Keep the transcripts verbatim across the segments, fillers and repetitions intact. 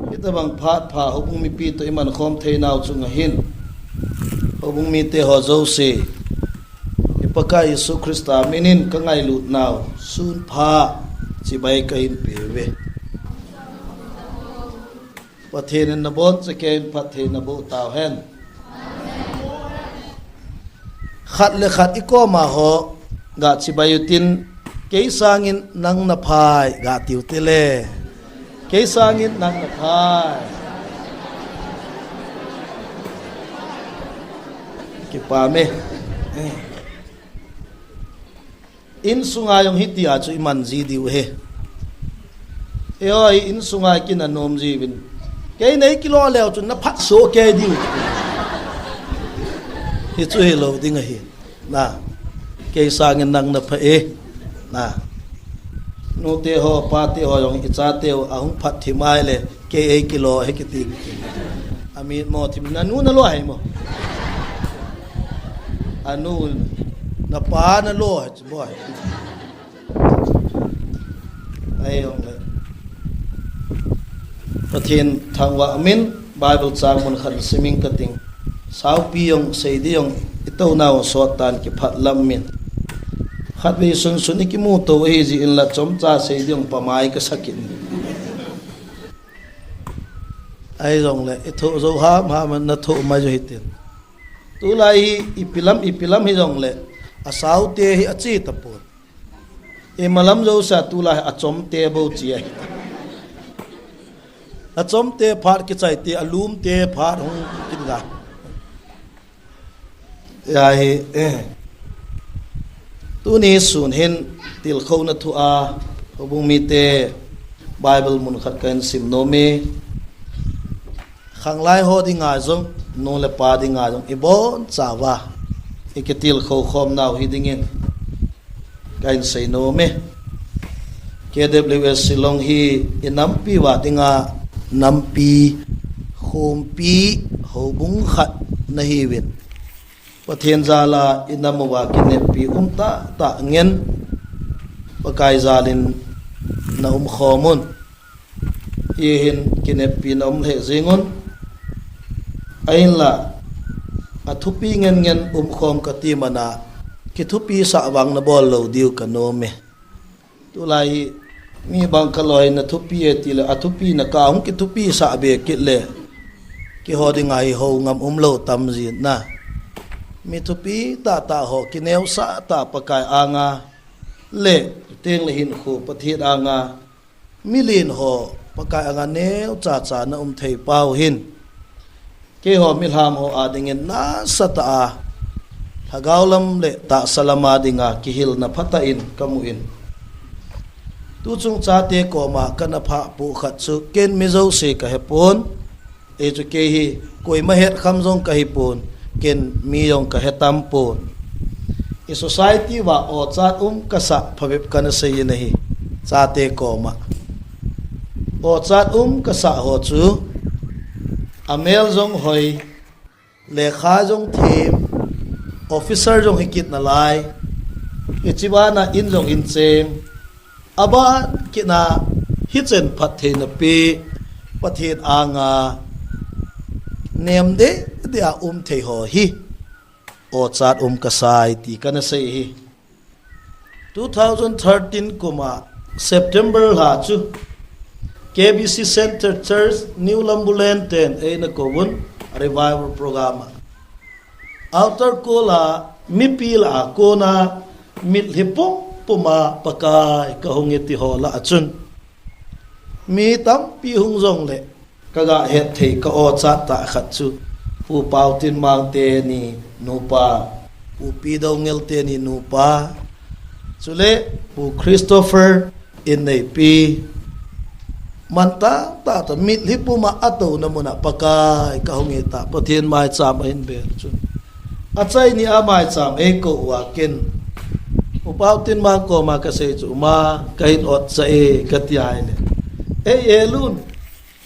Hitabang phat pha houbung mipi toh iman khom theinau chunga hin, houbung mite ho jouse, i Pakai Jesu Christa minin ka ngailutnau sun pha chibai kahin peuve. Pathen in nabonchauva keiyin phatthei naboh tauhen. Khat le khat i koma ho ga chibai utin, kei sangin nang naphai ga tiu tile. Kei sangin nang naphai. Kipah e. Insunga jong hitia chu iman ji diu ahi. Eiho hi insunga kinanom jiuvin. Kei nei kilo leu chun naphat soh kei diu. Hichu hilou ding ahi. Na. Kei sangin nang napha e. Na. Nute ho, pate ho jong i chate ho ahung phat thim a ahile, kei ei kilo ahi kiti. Amitmo thim, nanu nalo ahi mo. Anu, napa nalo ahi. Boi. Ahi jongle, Pathen thangvah min Bible chang mun khat simin kating. Saupi jong, seiding jong, i tounau sot tan kiphat lam min. Khatvei sunsun i kimuto ahi jeh in la chomcha seiding jong pamai kasa kit. Ahi jongle, i thoh jou hamham in na thoh mai jou hitin. Tulai hi ipi lam, ipi lam hi jongle, asaute hi ache tapon. Imalam jousea tulai achomte bou che ahi. Achomte phat kichai te, alumte phat hung kit da. Ahi, eh. Tuni sun hin tilkhouna thu a, houbung mite Bible mun khat kahin sim nom e. Khanglai ho dinga jong, nu le pa dinga jong, i bonchauva i kitilkhou khomnau hi dingin kahin sei nom e. K W S Shillong hi i nampi uva dinga nampi, khompi, houbung khat nahiuvin. Pathen jal a i nam uva kineppi um tahtah ngen, Pakai jal in na umkhom un. Hihin kineppi na um lheh jeng un. Ahinla, athupi ngen ngen umkhom kati mana, kithupisah vang nabol lou diu kanom e. Tulai hi mi bang kaloi na thupi e tile, athupina kah hung kithupisah be kit le, keiho dinga hi hou ngam umlou tam jin na. Mi thupi tahtah ho kineosah tah Pakai anga le, teng le hinkho Pathen anga, milen ho Pakai anga neocha cha na um thei pau hin, keiho milham ho a dingin nasatah a, lhagao lam le tahsa lam a dinga kihilna phatah in kamu in. Tuchung chate koma kana phah poh khat chu ken mi jouse kahepon, hichu kei hi koima hetkham jong kahipon, ken mi jong kahetam pon. I society uva ochat um kasah phabep kana sei in ahi, chate koma. Ochat um kasah ho chu, amel jong hoi, lekha jong them, officer jong hikit nalai, hiche bana in jong hin chem, aban kit na hichen phattheina pe Pathen anga nem deh deh a um thei ho hi ochat um kasai ti kana sei hi. Two thousand thirteen kuma September lha chu K B C Center Church New Lambulen ten eina kouvun revival program a. Altar call a mipi lah a kona mitlhi pumpum a Pakai kahung e ti ho lah a chun, mi tampi hung jongle, kaga hetthei ka-ochat tah khat chu Pu Paotinmang teni nupa, Pu Pi Doungel teni nupa, chule Pu Christopher inneipi, man tahtah tah mitlhi puma atouna muna Pakai kahung e tah, Pathen maicham ahin bel chun, achaini a maicham eikou uva ken Pu Paotinmang koma kasei chu, Uma, kahin otcha e, kati ahile, Ei, Elun,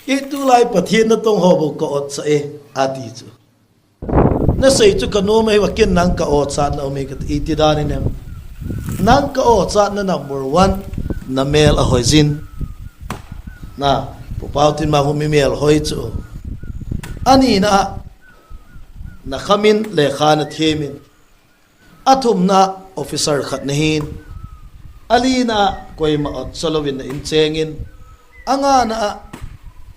itulai Pathen natong ho bou ka-otcha e, ati chu. Nasei chu kanom ahiuva, ken nang ka-ochatna um e kati, iti dan inem? Nang ka-ochatna number one, namel ahoijin. Na, Pu Pau Tin Mang hu mi melhoi chu. Anina a, nakhamin lekha nathimin. Athumna officer khat nahin. Alina a koima otsa louvin na inchengin. Angana a,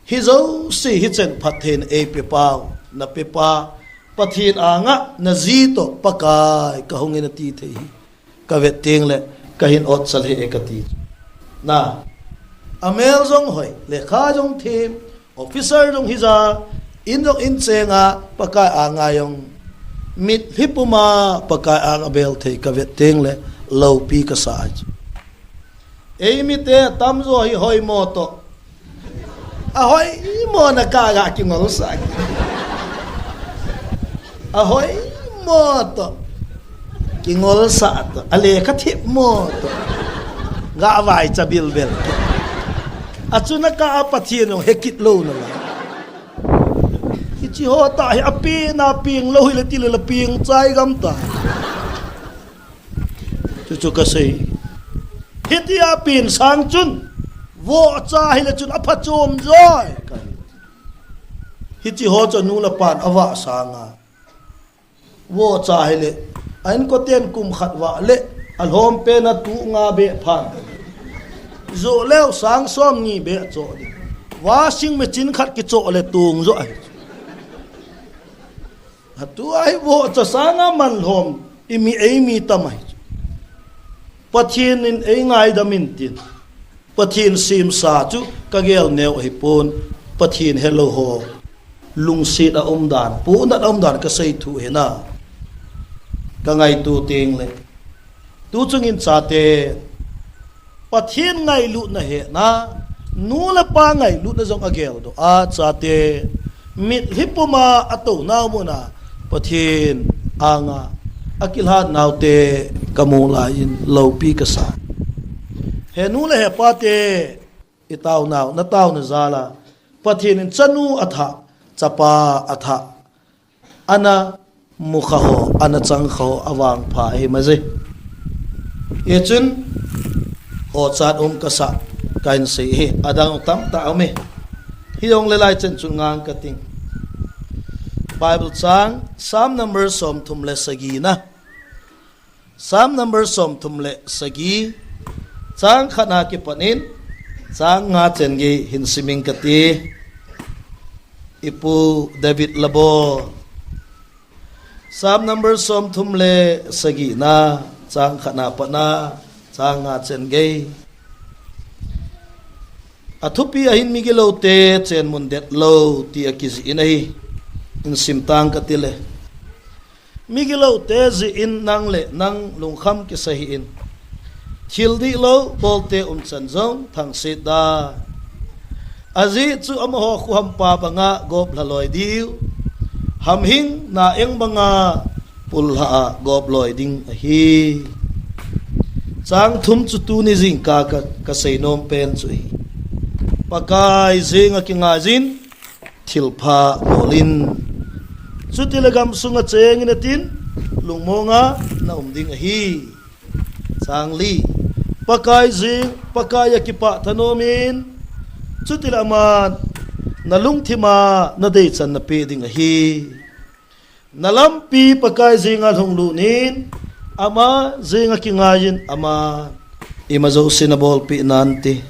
hijouse hichen phattheina eipe pau, napepa, Pathen anga naji toh Pakai kahungin ati thei hi. Kavet tengle, kahin otsa lheh e kati. Na, amel jong hoi, lekha jong thim, officer jong hija, in jong inchenga, Pakai anga jong. Mitlhi puma, Pakai anga bel thei kavet tengle, loupi kasa ahi. Eimite tamjo hi hoimo toh. Ahoimo na kaga kingolsa. Ahoimo toh. Kingolsa toh. Alekha thipmo toh. Gavaicha bilbel. Achuna ka a Pathen jong hekit louna la. Hiche ho tah hi apeng na peng lou hile tile la pengchai gam ta. Chuchu kasei. Hitia peng sang chun. Vohcha hile chun aphachom joi. Hiche ho chu nu le pan avah sanga. Vohcha hile. A inkoten kum khat vah le. Alhompen a tu nga beh phan. Joh leu sang som ni beh choh ding. Washing machine khat kichoh le tong jo ahi. Atua hi vohcha sanga manlhom imi eimi tam ahi. Pathen in eingaidam intin. Pathen semsa chu kagel neo ahipon. Pathen helou ho. Lungset a umdan, pohnat a umdan kasei thu hina. Kangaito tengle. Tuchungin chate. Pathen ngailutna hena, nu le pa ngailutna jong ageldoh a chate, mitlhi puma atounau muna, Pathen anga, akilhat naute kamu laiyin loupi kasa. He nu le he pate, itaonau, nataona jala, Pathen in chanu athah, chapa athah, ana mukha ho, ana changkha ho, avangpha ahi maje. Hichun, hochat um kasa, kahin sei hi, adang tamtah aume. Hijongle lai chen chun ngang kating. Bible chang, Psalm number somthum le sagina. Psalm number somthum le sagi, chang khatna kipanin, chang nga chen gei hin siming kati. Ipu David labo. Psalm number somthum le sagina, chang khatna patna, chang nga chen gei. Athupi ahin migiloute chenmun detlou ti akijih in ahi. Insim tang katile. Migiloute jih in nang le nang lungkham kisa hih in. Thil dihlou bolte umchan jong thangset da. Ajeh chu amaho khuhampa banga goplha loi diu. Hamhing na eng banga pullha a goploi ding ahi. Chang thum chu tuni jingkah ka, kasei nom pen chu ahi. Pakai jeng a kingaijin, thilpha bolin. Chutile gamsunga chengin atin, lungmonga na um ding ahi. Chang li. Pakai jeng, Pakai a kipah thanomin. Chutile aman, na lungthima, na deichan na pe ding ahi. Na lampi Pakai jenga lhunglut in, ama jenga kingaiyin ama ima jouse na bolpeh nante.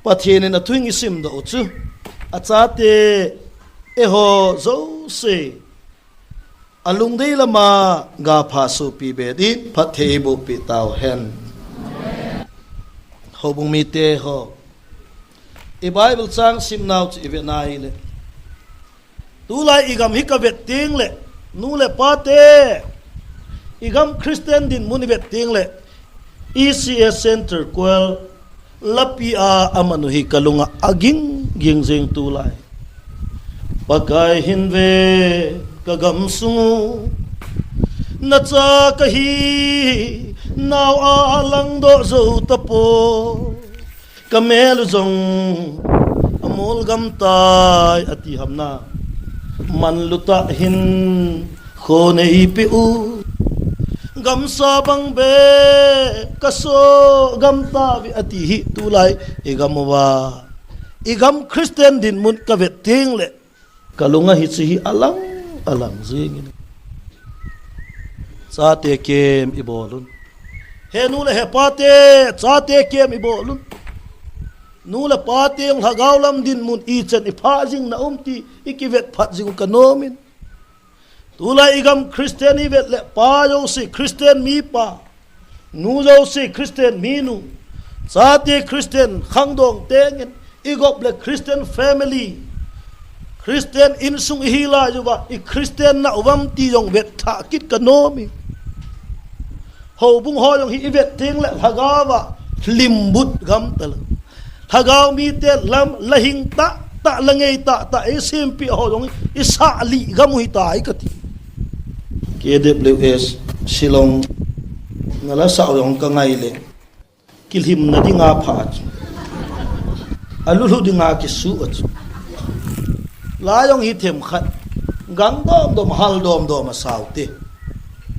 Pathen in athu isim doh u chu, achate eiho jouse alungdei lama gapha sopi be din phatthei eiboh peh tauhen. Houbung mite ho, i Bible chang simnau chu ive nai le. Tulai i gam hi ka vet teng le, nu le pa te, i gam Christian dinmun i vet teng le, E C A Center Choir lapi a amanu hi ka lunga aging ging jing tulai. Pakai hin ve ka gam sungu, na cha ka hi, nau a langdoh jou tapo. Ka mel u jong amol gam tai ati hamna. Manlu tah hin kho nei peh u. Gamsa bang be ka so gam tave ati hi tulai i gam uva. I gam Christian dinmun ka vet teng le, ka lunga hiche hi alang, alang jingin. Chate kem i bol un. He nu le he pate, chate kem i bol un. Nu le pate jong lhagao lam dinmun i chen i pha jing na um ti i kivet phat jing u ka nomin. Tulai i gam Christian i vet le pa jouse Christian mi pa, nu jouse Christian mi nu, chate Christian khangdong tengin, i gop le Christian family, Christian insung i hi lai uva, i Christian na uvam ti jong vet thah kit ka nomi. Houbung ho jong hi i vet teng le lhagao va hlimbut gam talo. Lhagao mite lam la hing tah tah, la ngei tah tah, i simpi ho jong i sah lih gam u hitai kati. K W S Shillong na la sah u jong ka ngai le. Kilhimna dinga pha chu. Alulu dinga kisu chu. La jong hi themkhat. Gang dom dom, hal dom dom a sao te.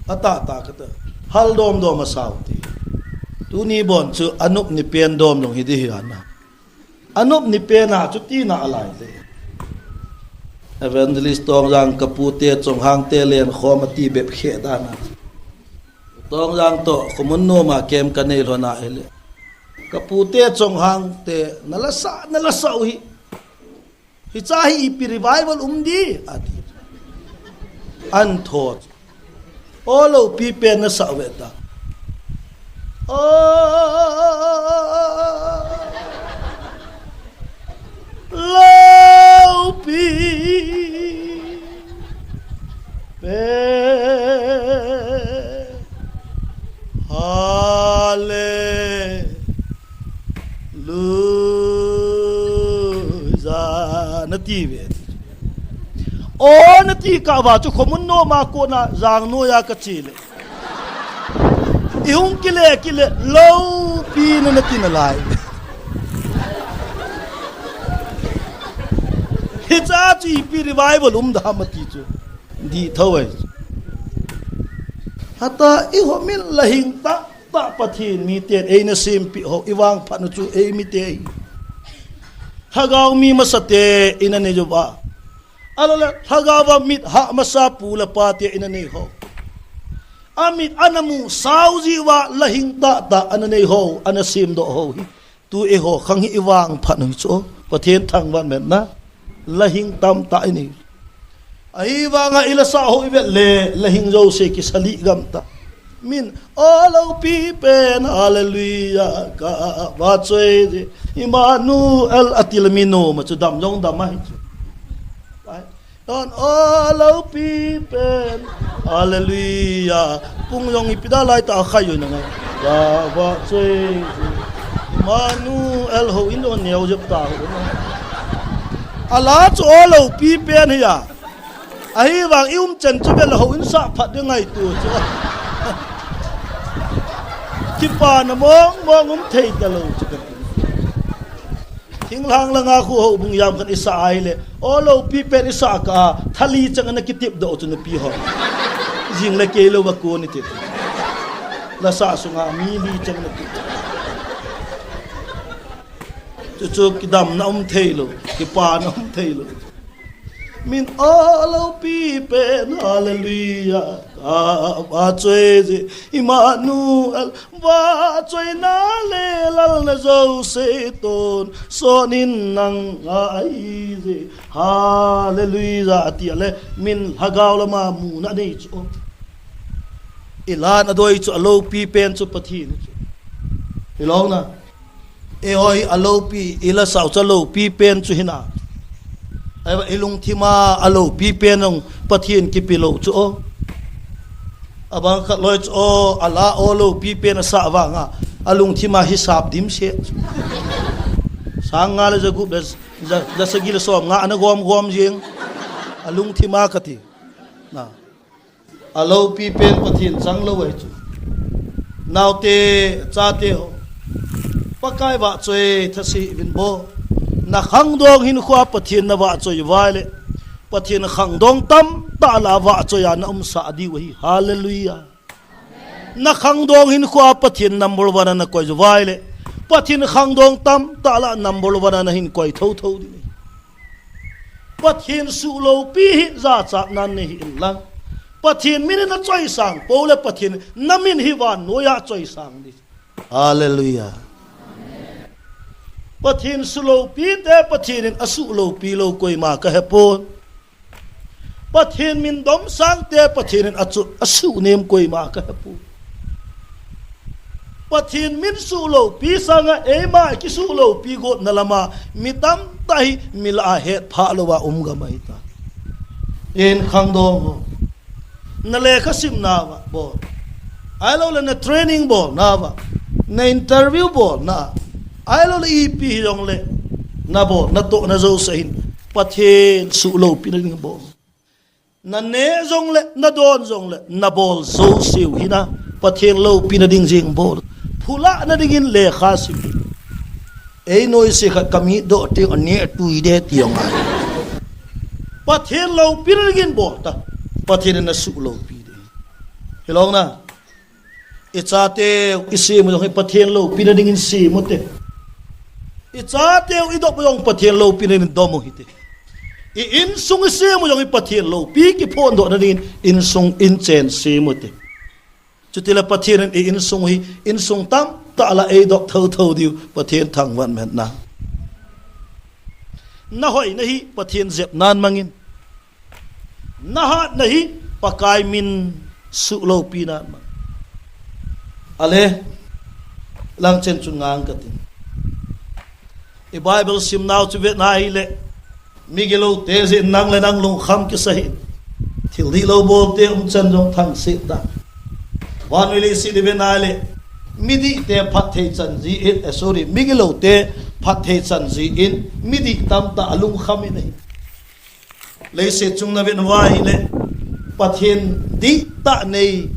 Ata ta kata. Hal dom dom a sao te. Tuni bon chu anop ni pen dom jong hi di hi ana. Anop ni pen a chu tina alai le. Evangelist Tongjang ka pute Chonghang te len khom ati bep khe dana. Tongjang to, khomun noma kem ka nei lhona ele. Ka pute Chonghang te, na la sa, na la sa u hi. Hicha hi ipi revival um di, ati. An tho. O lopi pen na sa ve ta. O lopi pen. Hallelujah. Na ti ve. O na ti kah uva chu khomun noma kona jang noiya ka che le. I hung kile kile lopi na na ti nalai. Hicha chu ipi revival um da ham ati chu. Di tho ai. Hata i ho min la hing tah tah Pathen miten eina simpi ho i vangphat u chu ei mite hi. Lhagao mi masate ina nei uva. Alole lhagao va mit hah masa pu le pate ina nei ho. Amit ana mu sao ji uva la hing tah tah ana nei ho, ana simdoh ho hi. Tu eiho khang hi i vangphat u hi chu. Pathen thangvah in umhen na. La hing tamtah i nei. Ahivanga i la sa ho i vet le, la hing jouse kisa lih gam ta. Min, o lopi pen, hallelujah, ka vahchoi ji. Emmanuel ati le mi noma chu dam jong dam ahi chu. Ai. Don o lopi pen. Hallelujah. Pung jong ipi da lai ta khai u na ngai. Ka vahchoi ji. Emmanuel houin don neo jep ta ho. Ala chu o lopi pen hi a. Ahivang i um chen chu vel houin sah phat ding ngaito chu. Kipana mong mong um thei talou chu ka ti. Thinglhang langa khu houbung jam khat i sa ahile, o lopi pen i sa kah a, tha li chang ana kitip doh chu nupi ho. Jing le kei lou va kon i tip. La sa sunga mi li chang ana kitip. Chu chu kidamna um thei lou, kipana um thei lou. Min o lopi pen, hallelujah, ka vahchoi ji, Emmanuel, vahchoina le lalna jouse ton, sonin nang ahi ji, hallelujah, ati ale, min lhagao lama muna nei chu. I lan a doi chu a lopi pen chu Pathen chu. Hilou na. Eiho hi a lopi, i la sao chu a lopi pen chu hina. Ahivang i lungthima a lopi pen jong Pathen kipe lou chu o. Abang khat loi chu o, ala o lopi pen a sa vanga, a lungthima hisap dim se. Sang nga le ja gup le ja, ja sagi le som nga ana gom gom jing. A lungthima kati. Na. A lopi pen Pathen chang lou ahi chu. Naote, chate ho. Pakai vahchoi thase uvin bo. Na khangdong hinkhoa Pathen na vahchoi uva le. Pathen khangdong tamtah lah a vahchoi a na umsah diu ahi. Hallelujah. Na khangdong hinkhoa Pathen number one a na koi uva le. Pathen khangdong tamtah lah number one a nahin koi thotho ding. Pathen suhloupi hi jachatnan nei hih in lang, Pathen min in nachoisang pou le Pathen namin hi vannoiya achoisang ding. Hallelujah. Pathen suhloupi te Pathen in asuhloupi lou koima kahepon. Pathen min domsang te Pathen in achu, asuhnem koima kahepon. Pathen min suhloupi sanga eima kisuhloupi gotna lama mi tamtah hi mi lah a hetphah louva um gam ahitai. Eikhangdong ho, na lekha simna uva bol, ahilouleh na training bolna uva, na interview bolna, ahilouleh ipi hijongle, nabol, natoh, najouse hin Pathen suhloupina ding bol. Naneh jongle, nadon jongle, nabol jouseu hi na Pathen loupina ding jeng bol. Phulahna dingin lekha sim. Ei noise khat kamitdoh teng aneh tui de ti jong ahi. Pathen loupina dingin bol ta. Pathen in nasuhloupi ding. Hilou na. Ichateu isem u jong hi Pathen loupina dingin sem ute. Ichateu idop u jong Pathen loupina dingin dom u hite. I insung isem u jong hi Pathen loupi kiphondohna dingin insung inchen sem ute. Chutile Pathen in i insung hi, insung tamtah lah eidop thotho diu Pathen thangvah in umhen lang. Nahoina hi Pathen jepnan mangin. Nahatna hi Pakai min suhloupinan mang. Ale, langchen chu ngang katin. I Bible simnau chu vetna hile, migiloute jeh in nang le nang lungkham kisa hih in. Thil dihlou bolte umchan jong thangset ta. Vannoi leiset i vetna hile, midihte phatthei chan jeh in, eh, sorry, migiloute phatthei chan jeh in, midih tamtah alungkham in ahi. Leiset chung na vet uva ahile, Pathen dihtah nei,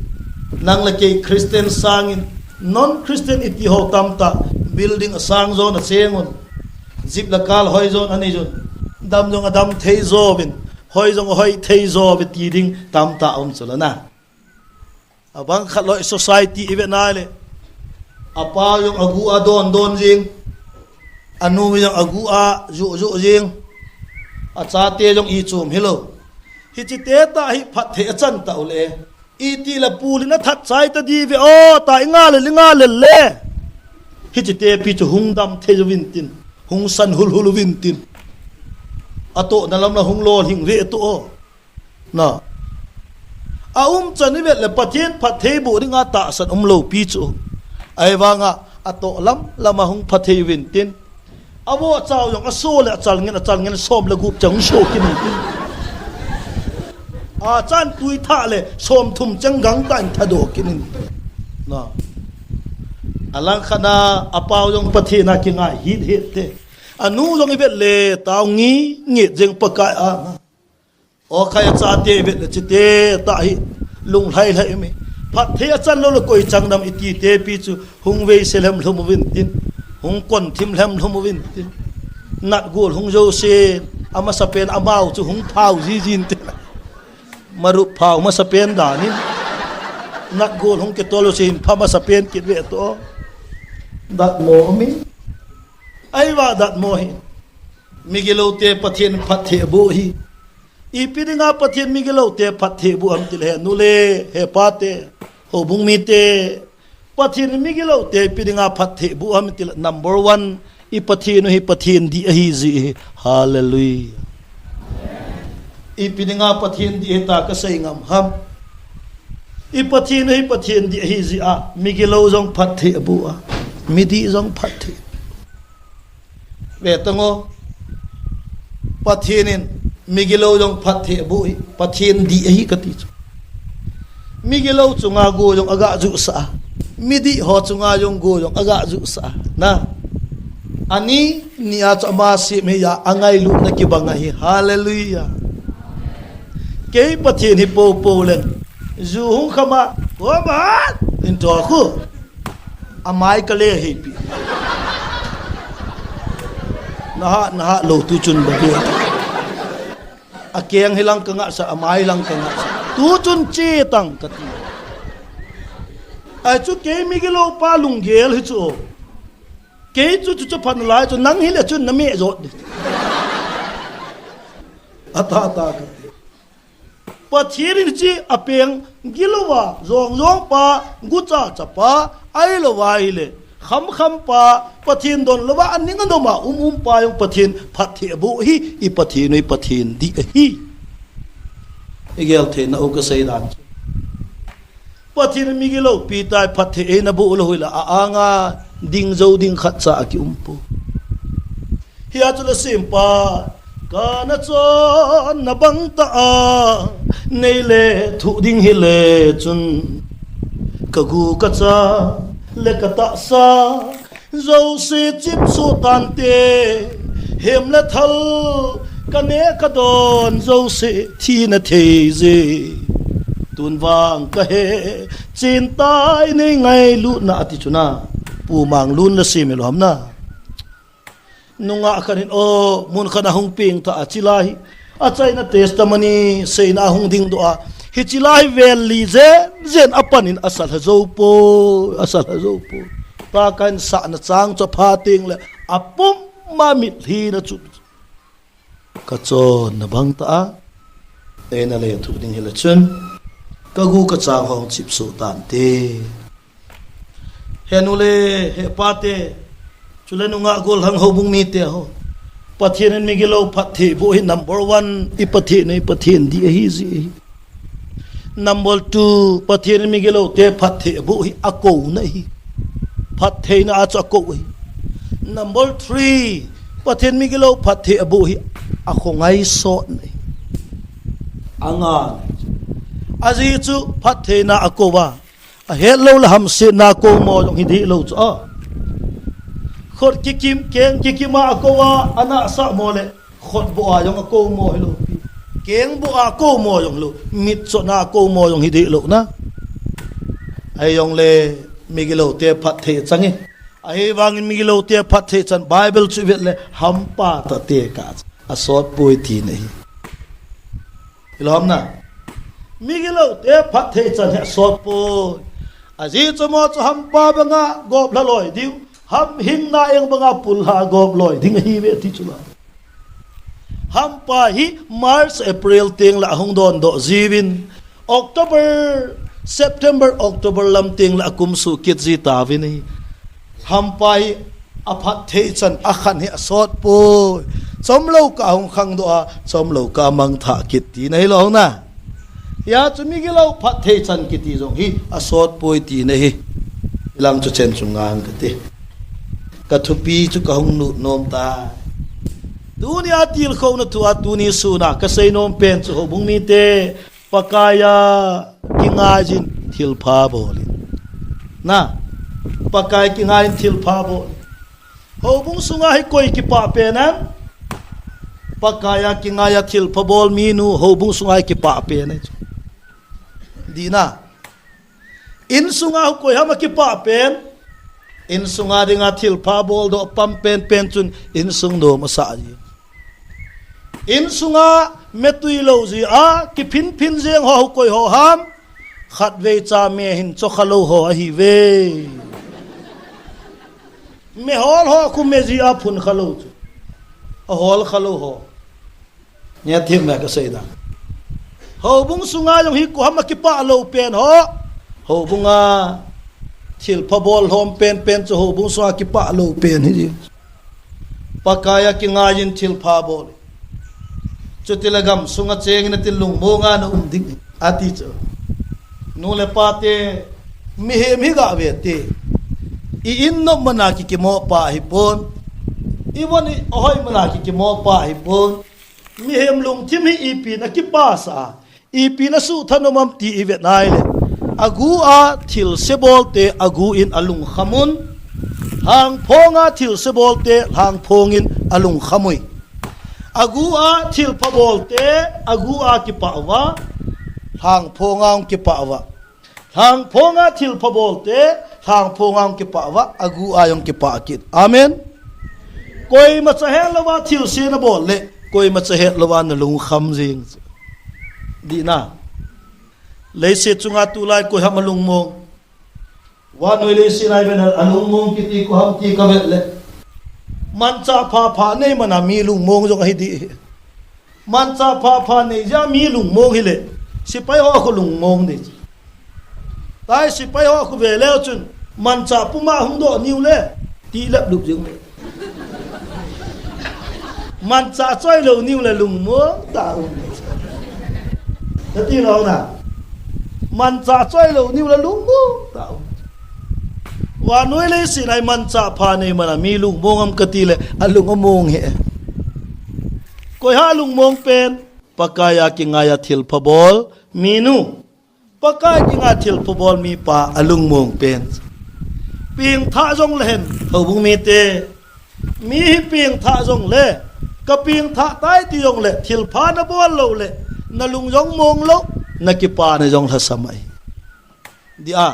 nang le kei Christian sangin, non-Christian iti ho tamtah, building asang jon acheng un, jeep le car hoijon anei jun, dam jong adam thei jouvin, hoi jong ahoi thei jouve ti ding tamtah um chu la na. Abang khat loi society i vetna le, apa jong agu a don don jing, anu jong agu a ju ju jing, achate jong ichom hilou. Hiche te tah hi phatthei achan tau le, iti le pulin athat chai ta diuve o, ta i ngal le, i ngal le le. Hiche tepi chu hung dam thei uvin tin, hung san hul hul uvin tin. Atohna lam la hung lolhing ve tu o. Na. Aumchan i vet le Pathen phattheiboh dinga tahsan umlou pi chu. Ahivanga atoh lam lama hung phatthei uvin tin. Avohchau jong aso le achal ngen, achal ngen som le gup chang hung so kit in tin. Achan tui thah le som thum chang gangtah in thadoh kit in. Na. Alangkhat na apau jong Pathen a kingai hit hit te. Anu jong i vet le tao ngi nget jeng Pakai a. O khai achate i vet le chite tah hi lunglhai lhai mi. Phatthei achan lou le koi chang dam iti tepi chu hung veise lhem lhum uvin tin. Hung kon thim lhem lhum uvin tin. Natgol hung jouse, amasapen amau chu hung phau jiji in tin. Marup phau masapen dan in. Natgol hung kitol jouse hin pha masapen kit ve to. Datmo mi. Ahivang datmo hi. Migiloute Pathen phatthei aboh hi. Ipi dinga Pathen migiloute phatthei aboh ham tile, he nu le he pate, houbung mite, Pathen migiloute ipi dinga phatthei aboh ham tile, number one, i Pathen u hi Pathen dih ahi jeh hi. Hallelujah. Ipi dinga Pathen dih ahi tia kasei ngam ham? I Pathen u hi Pathen dih ahi jeh a, migilou jong phatthei aboh a, midih jong phatthei. Ve tang o, Pathen in migilou jong phatthei aboh hi, Pathen dih ahi kati chu. Migilou chunga go jong aga jusah a, midih ho chunga jong go jong aga jusah a. Na, ani ni a chu ama sem hi a, angailutna kibang ahi. Hallelujah. Kei Pathen hi poupou leng, ju hung kham a, "Ko ba?" in to khu. Amai kale heipi. Naha, naha lou tu chun ba ve. Akeng hi lang kangah sa, amai lang kangah sa. Tu chun che tang kati. Ahi chu kei migilou pa lunggel hi chu. Kei chu chu chu phat nalai chu nang hile chun na meh jot. Ata ta ka. Pathen in chi apeng gilouva, jong jong pa, gucha cha pa, ahilouva hile, kham kham pa, Pathen don louva, aning anom a um um pa jong Pathen phatthei aboh hi, i Pathen u i Pathen dih ahi. I gel theina u ka sei dan chu. Pathen in migilou pi tai phatthei eina boh lou hile a anga ding jou ding khat cha a ki um poi. Hia chu le simpa, ka na chon na bang ta a, nei le thuh ding hile chun, ka gu ka cha le ka tahsa, jouse chip suh tante, hem le thal, ka neh ka don jouse, thi na thei je. Tun vang ka he, chin tai nei ngailutna a ti chu na. Pu Manglun la sim i lou ham na. Nungah khat in, o, mun khat a hung peng ta a, chilai hi. A chaina testimony, seina a hung ding doh a. Hichi lai hi vel li jen jen a pan in a sa lha jou poi, a sa lha jou poi. Pa kan sa na chang chu pha teng le, a pum ma mitlhi na chu. Ka chon na bang ta a, eina le thuh ding hile chun, ka gu ka cha hung chip suh tante. He nu le, he pa te, chule nungah gollhang houbung mite ho. Pathen in migilou phatthei boh hi number one, i Pathen u i Pathen dih ahi ji ahi. Number two, Pathen in migilou te phatthei aboh hi akouna ahi. Phattheina a chu akou ahi. Number three, Pathen migilou phatthei aboh hi a khongai sotna ahi. Anga. Ajeh chu phattheina akou a. A hetlou le hamsetna kou mo jong hi dih lou chu a. Khut kikim, keng kikim a akou a, ana sa mo le. Khut boh a jong akou mo hilou pi. Keng boh a kou mo jong hilou. Mitchotna akou mo jong hi dih lou na. Ahi jong le migilou te phatthei chang e. Ahivangin migilou te phatthei chan Bible chu i vet le hampa ta te ka a sot poi tina ahi. Hilou ham na. Migilou te phatthei chan hi a sot poi. Ajeh chu mo chu hampa banga gop lha loi diu. Ham hingna eng banga pul lha gop loi ding ahi ve ti chu la. Hampa hi March, April teng la ahung don doh jiuvin. October, September, October lam teng la akum suh kit ji tauvin ahi. Hampa hi a phatthei chan a khan hi a sot poi. Chomlou kah a hung khang doh a, chomlou kah a mang thah kit tina hilou na. Hia chu migilou phatthei chan kiti jong hi a sot poi tina ahi. Hilang chu chen chu ngang ka ti. Ka thupi chu ka hung lut nom ta. Tuni a tilkhouna thu a tuni sun a ka sei nom pen chu houbung mite Pakai a kingaiyin thilpha bol in. Na, Pakai kingaiyin thilpha bol in. Houbung sunga hi koi kipah pen em? Pakai a kingai a thilpha bol minu houbung sunga hi kipah pen e. Dih na. Insunga koi ham a kipah pen? Insunga dinga thilpha bol doh pam pen pen chun insung nom asa ji. Insunga metui lou ji a kiphin phin jeng ho koi ho ham? Khatvei cha me hin chokha lou ho ahi ve. Me hol ho khu me ji a phun kha lou chu. A hol kha lou ho. Nia thim me ka sei da. Houbung sunga jong hi koi ham a kipah lou pen ho. Houbunga thilpha bol lhom pen pen chu houbung sunga kipah lou pen hi. Pakai a kingaiyin thilpha bol. Chuti le gam sunga cheng in ati lungmong a na um ding. Ati chu. Nu le pa te, mihem hi ga ve te. I in nop man a kikimo pa hi pon. I von i hoi man a kikimo pa hi pon. Mihem lungthim hi ipi na kipah sa a, ipi na suhtha nom am ti i vet nai le. Agu a thilse bol te agu in a lungkham un. Lhangphong a thilse bol te lhangphong in a lungkham ui. Agu a thilpha bol te agu a kipah uva. Lhangphong a hung kipah uva. Lhangphong a thilpha bol te, lhangphong a hung kipah uva, agu a jong kipah kit. Amen. Koima cha het louva thilse na bol le, koima cha het louva na lungkham jing. Dih na. Leiset chunga tulai koi ham a lungmong. Vannoi leiset a i vet na a lungmong kiti koi ham ti ka vet le. Manchah phapha nei mana mi lungmong jong ahi di. Manchah phapha nei jeh a mi lungmong hile, sipai ho khu lungmong di. Tai sipai ho khu ve leu chun, manchah puma hung doh niu le, ti lep lup jing le. Manchah choi lou niu le lungmong ta um. Kati lou na. Manchah choi lou niu le lungmong ta um. Vannoi leiset a hi manchah pha nei mana mi lungmong am kati le, alung among hi. Koi ha lungmong pen, Pakai a kingai a thilpha bol minu. Pakai kingai a thilpha bol mipa alungmong pen. Pengthah jong le hen, houbung mite. Mi hi pengthah jong le, ka pengthah tai ti jong le, thilpha na bol lou le, na lung jong mong lou, na kipana jong lhasam ahi. Dia.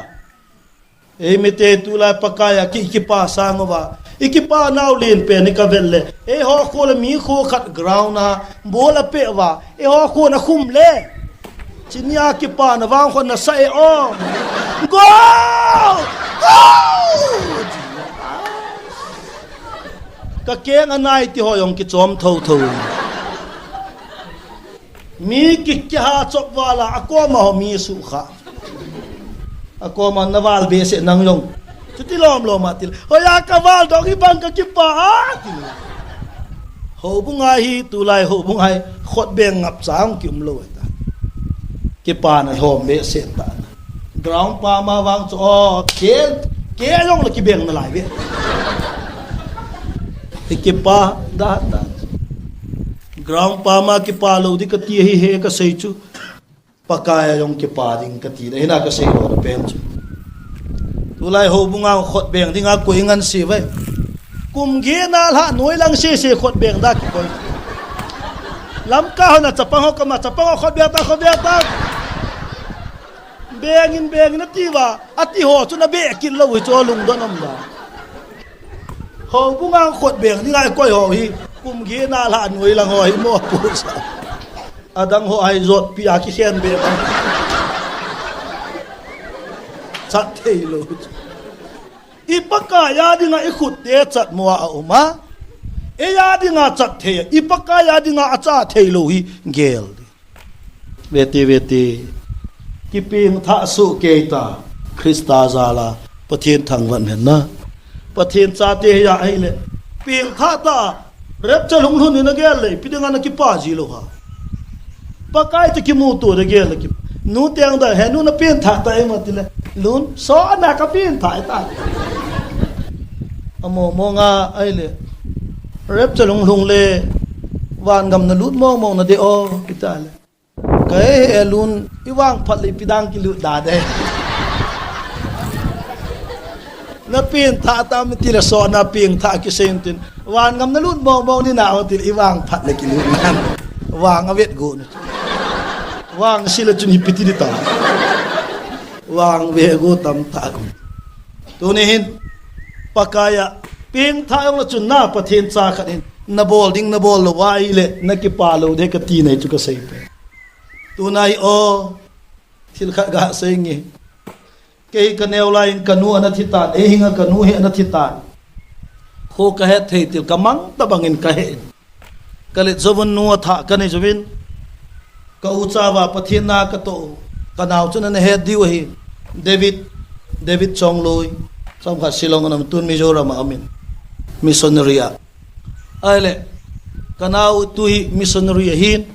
Ei mite tulai Pakai a ki, kipa sang uva. I kipa nau len pen i ka vel le. Ei ho kho le mi kho khat ground a. Bol a pe uva. Ei ho kho na khum le. Chini a kipana vang kho na sa e o. Goal! Goal! Ka keng a nai ti ho jong kichom tho tho. Mi ki, kiha chop vala, akoma ho mi sukha. Akoma na val behseh nang jong. Chuti lom lom a til. Hoiya ka val dong hi bang ka kipa a, til. Houbung a hi, tulai houbung a hi, khut beng ngap chang ki um lou ta. Kipana lhom behseh ta. Ground pam a vang chu, o, ke, ke jong le kibeng nalai ve. Kipa, da, da. Ground pam a kipa lou di kati ahi he kasei chu. Pakai a jong kipa ding kati da. Hina kasei lou na pen chu. Tulai houbung a khut beng ding a koi ngan si ve. Kum get na lha noi lang sese khut beng da kikoi. Lamka ho na chapang ho kama chapang ho khut beng ta, khut beng ta. Beng in, beng in ati va, ati ho chu na be kit lou hi chu lungdon um da. Houbung a khut beng ding a koi ho hi, kum get na lha noi lang ho hi mo pu sa. Adang ho a hi jotpi a kikhen be. Chat thei lou. I Pakai a dinga i khut te chat mo a um a. Ei a dinga chat thei, i Pakai a dinga a chat thei lou hi gel. Vete, vete. Kipengthah soh kei ta. Christa jal a. Pathen thangvah hen na. Pathen chate hi a ahile. Pengthah ta. Rapture hung lhun in a gel le. Ipi dinga na kipa ji lou ha. Pakai te kimuto de gel le ki. Nu teng da he nu na pengthah ta e ma ti le. Lun so na ka pengthah ta. Amo mo nga ahile. Rapture hung lhung le. Van gam na lut mong mong na de o. Kita le. Ka he he lun, i vang phat le ipi dang kilut da de. Na pengthah ta mi ti le so na pengthah kisei tin. Van gam na lut mong mong ni na o ti le i vang phat le kilut na. Vang a vet go ni. Vang si le chun ipi ti di ta. Vang ve go tam ta go. Tuni hin Pakai a pengthah jong le chun na Pathen cha khat hin. Na bol ding na bol lou va ahile na kipa lou de kati nei chu kasei pe. Tuna hi o, thil khat ga sei nge. Kei ka neo lai in ka nu ana thi tan, ei hinga ka nu hi ana thi tan. Kho ka het thei til ka mang ta bang in ka he in. Ka let jouvin nu a tha ka nei jouvin. Ka u cha va Pathen na ka to, ka nao chun ana het diu ahi. David, David Chongloi. Chomkhat Shillong ana um tun Mizoram a um in. Missionary a. Ahile, ka nao tu hi missionary ahin,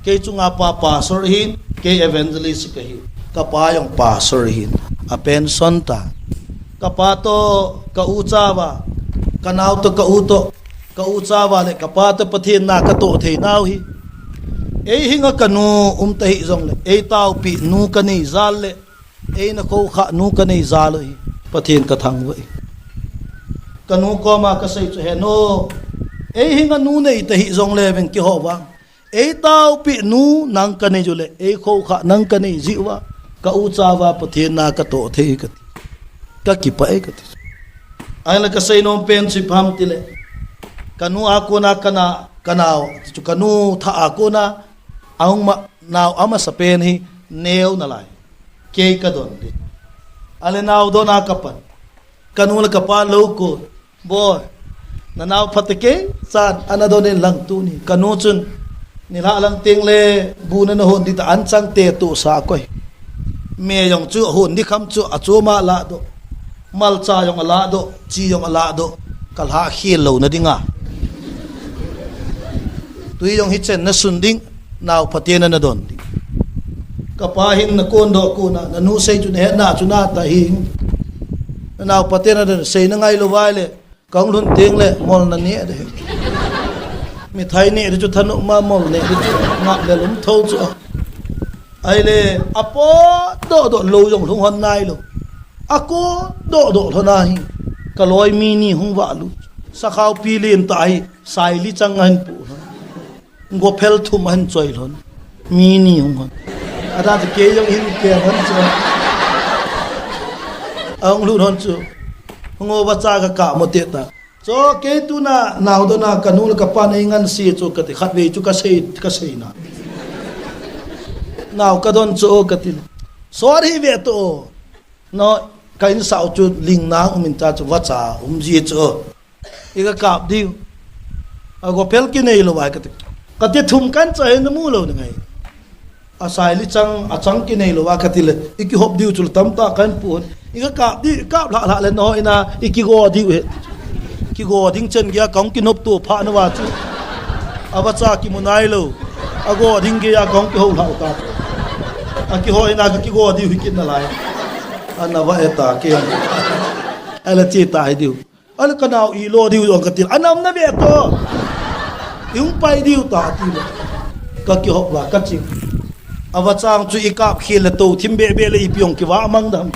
kei chunga pa pastor ahin, kei evangelist kahi, ka pa jong pastor ahin, a pension ta. Ka pa to, ka u cha va, ka nao to, ka u to, ka u cha va le ka pa to Pathen na ka to thei nau hi. Ei hinga ka nu um ta hi jong le, ei taopi nu ka nei jal le, ei na kho kha nu ka nei jal u hi, Pathen ka thangvah hi. Ka nu koma ka sei chu he nu, ei hinga nu nei ta hi jong le veng kiho vang. Ei taopi nu nang ka nei ju le, ei kho kha nang ka nei ji uva, ka u cha va Pathen na ka to thei ka ti. Ka kipah e ka ti. Ahile ka sei nom pen chu ipi ham ti le. Ka nu a kona ka na, ka nao, chu ka nu tha a kona, ahung ma, nao amasa pen hi neo nalai. Kei ka don di. Ahile nao don a ka pan. Ka nu le ka pa lou ko. Boi. Nanao pha te kei, chan, ana don in lang tuni. Kanu chun, nilhah lang teng le, bu nana hon ding ta anchang te tu sa koi. Me jong chu, hon ding kham chu, achom a la doh. Malcha jong ala doh, chi jong ala doh. Ka lha khel lou na ding a. Tui jong hi chen na sun ding, nao pha te nana don ding. Ka pa hin na kon doh kon a, nanu sei chu na het na chu na ta hi. Nanao pha te nana don, sei na ngai lou vai le, Ka hung lhun teng le mol na neh ding. Mithai neh ding chu thanop ma, mol neh ding chu ngap le lum tho chu. Ahile, apot doh doh lou jong lhung hon nai lou. Akot doh doh lhon ahi. Ka loi mi ni hung vah lut. Sakhao pi len ta hi, saili chang ahin pu. Gophel thum ahin choi lhon. Mi ni hung hon. Ada te kei jong hin ke hon chu. Ahung lut hon chu. Hung o vacha ka kap mo te ta. Chu kei tuna nao dona ka nu le ka pa nei ngan si chu kati khat vei chu ka sei, ka sei na. Nao ka don chu kati. Sorry ve to. No, ka insao chu ling nang um in ta chu vacha um ji chu. I ka kap diu. A gophel kinei lou vai kati. Kati thum kan cha hin mu lou ngai. A saili chang, a chang kinei lou va kati le. I kihop diu chu tamtah kan pu hon. I ka kap diu, i kap lhah lhah le no ina, i kigo diu he. Kigo ding chen gei a ka hung kinop to pha na va chu. A vacha kimu nai lou. A go ding gei a ka hung kiho lhah ta. A kiho ina ka kigo diu hi kit na lai. Ana va e ta ke. Ala chi ta hi diu. Ala ka nao i lo diu jong ka til. Anam na ve to. I hung pai diu ta ti le. Ka kihop va ka ching. A vachang chu i kap khel le to thim be be le i piong ki va mang dam.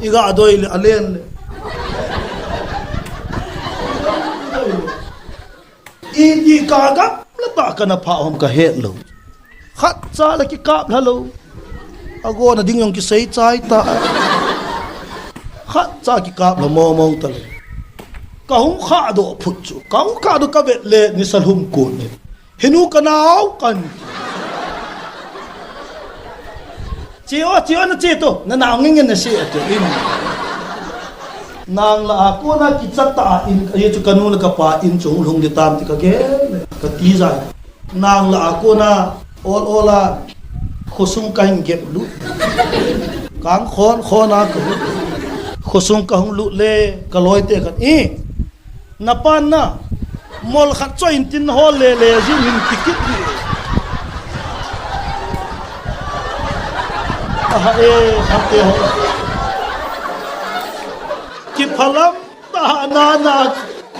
I ga doi le a len le. I ti ka gam la ta ka na pha hom ka het lou. Khat cha la ki kap la lou. A go na ding jong ki sei chai ta. Khat cha ki kap la mo mong ta le. Ka hung kha do phut chu. Ka hung kha do ka vet le ni sa lhum ko ni. Hinu ka nau kan. Chi o, chi o na chi tu. Na nau ngin ngin na si a tu in. Nang la a ko na ki chat ta in. Ye chu ka nu le ka pa in chung lhung di tam ti ka ge. Ka ti zai. Nang la a ko na ol ol a. Khosung ka hin gep lut. Kang khon khon a ka lut. Khosung ka hung lut le. Ka loi te kan. I. Na pan na. Mol khat choi in tin hol le le jin hin tikit di. Aha e, ha te ho. Ki phalam ta na na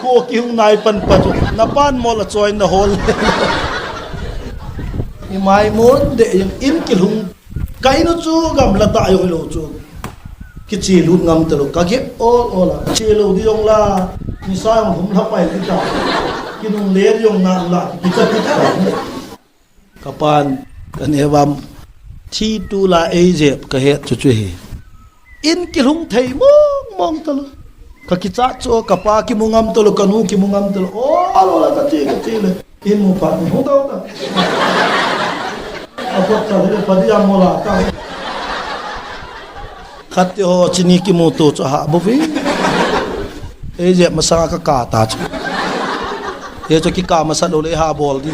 ko ki hung nai pan pa chu. Na pan mol a choi na hol le. I mai mon de in, in ki lhung. Ka inu chu gamla ta jong hilou chu. Kiche lut ngam talou, ka gep ol ol a. Che lou di jong la, nisa jong hum lha pai ti ta. Kinung le di jong nang la, kicha ti ta. Ka pan, ka ne vam, thi tu la ei jep ka het chu chu hi. In kilhung thei mong mong talou. Ka kichat chu, ka pa kimu ngam talou, ka nu kimu ngam talou. Ol ol a ka che, ka che le. In mu phat ni hung tau ta. A phat ta le phat ya mo la ta. Khat te ho chini kimu tu chu ha bu vi. Ei je masa ka ka ta chu. Ye chu ki ka masa lo le ha bol di.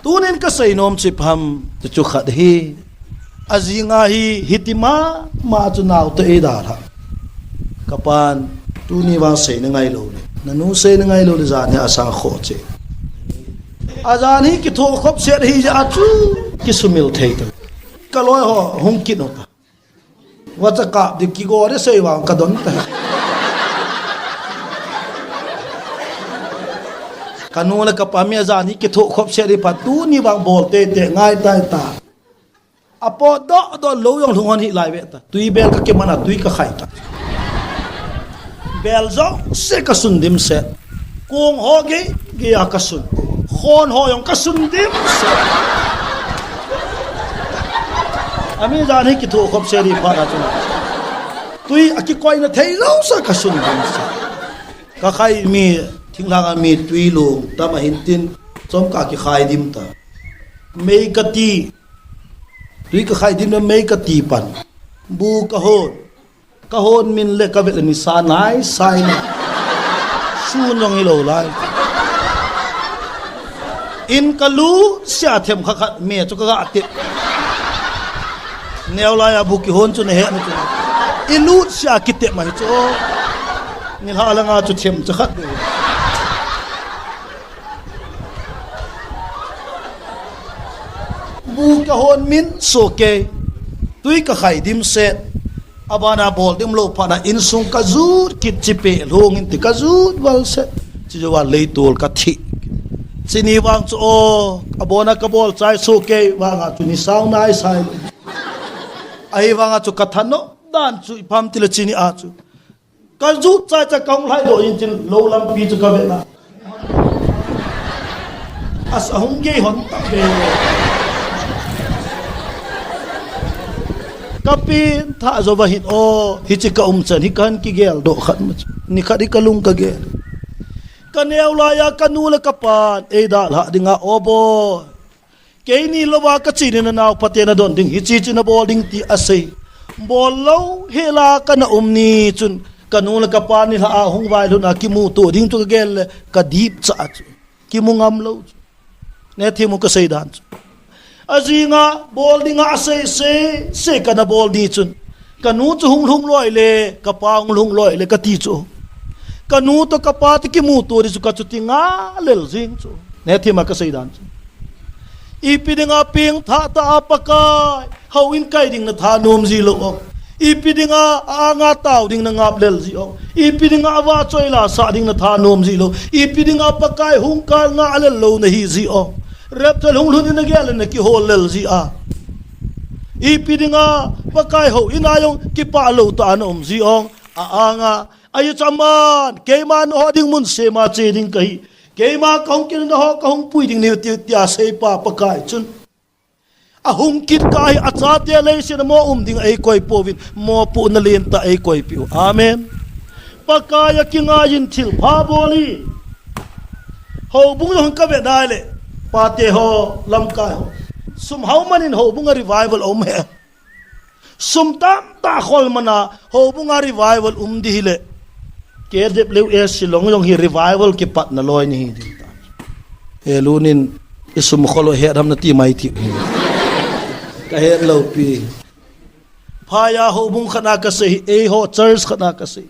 Tunin ka sei nom chip ham chu khat hi. A jinga hi hiti ma ma chu nau te ei da la. Ka pan, tuni vang sei na ngai lou le. Na nu sei na ngai lou le jan hi a sang kho che. A jan hi ki tho khop set hi ja chu ki sumil thei ta. Ka loi ho hung kit no ta. Wa cha ka di ki go de sei vang ka don ta. Ka nu le ka pa mi a jan hi ki tho khop set hi pa tuni vang bol te te ngai tai ta. A pot doh doh lou jong lhung hon hi lai ve ta. Tui bel ka kiman a tui ka khai ta. Bel jong se ka sun dim se. Kong ho ge ge a ka sun. Khon ho jong ka sun dim se. A mi jan hi ki tho khop se ri pha ra chu. Tui a ki koi na thei lou sa ka sun dim se. Ka khai mi thinglhang a mi tui lung tam a hin tin chom ka ki khai dim ta. Mei ka ti Tui ka khai dim na mei ka ti pan. Bu ka hon. Ka hon min le ka vet le nisa nai sai na. Sun jong hi lo lai. In ka lut sia them kha khat me chu ka ga te. Neo lai a bu kihon chu na he na chu. I lut sia ki te mai chu. Ni la la nga chu them cha khat. Bu ka hon min so ke. Tui ka khai dim se. Abana bol dim lo phat na insung ka jut kit chi pe lhung in ti ka jut val se. Chi jo val lei tul ka thi. Chi ni vang chu o, abona ka bol chai so ke vang a chu ni sau nai sai. Ahi vang a chu ka than no dan chu i pam ti le chi ni a chu. Ka jut chai cha ka hung lhai do in chin lo lampi chu ka ve na. As a hung gei hon ta ve. Ka pin tha zo va hin o, hi chi ka um chan hi kan ki gel do khat ma chu. Ni khat hi ka lung ka gel. Ka neo lai a ka nu le ka pan ei da la ding a o bo. Keini lova ka chi ni na nau pate na don ding hi chi chi na bol ding ti a sei. Bol lo he la ka na um ni chun ka nu le ka pa ni la a hung vai lhun a ki mu tu ding chu ka gel le ka dip cha chu. Ki mu ngam lo chu. Ne thi mu ka sei dan chu. A zinga bol ding a sei sei sei ka na bol ni chun. Ka nu chu hung lhung loi le, ka pa hung lhung loi le, ka ti chu. Ka nu to ka pa ti ki mu tu di chu ka chu ti nga lel zing chu. Ne thi ma ka sei dan chu. Ipi dinga ping tha ta a Pakai, hau in kai ding na tha nom zi lo o. Ipi dinga a nga tau ding na ngap lel zi o. Ipi dinga a va choi la sa ding na tha nom zi lo. Ipi dinga Pakai hung kal nga a lel lo na hi zi o. Rep thel hung lhun in na gel na ki hol lel zi a. Ipi dinga Pakai ho in a yong kipa lo ta na um zi ong. A anga, ayu chaman, keima na ho ding mun se ma che ding ka hi. Keima ka hung kin na ho ka hung pui ding ni ti, ti a sei pa Pakai chun. A hung kin ka hi a cha te lei se na mo um ding ei koi po vin, mo pu na len ta ei koi piu. Amen. Pakai a ki ngai in thil pha bol i. Ho bung hung ka ve nai le. Pa te ho, lam kai ho. Sum hau man in ho bung a revival om he. Sum tam ta khol mana ho bung a revival um di hi le. Ke dep leu e Shillong jong hi revival ki pat na loi ni hi di ta. He lu nin i sum khol he dam na ti mai ti. Ka he lo pi. Phaya ho bung khana ka sei, ei ho church khana ka sei.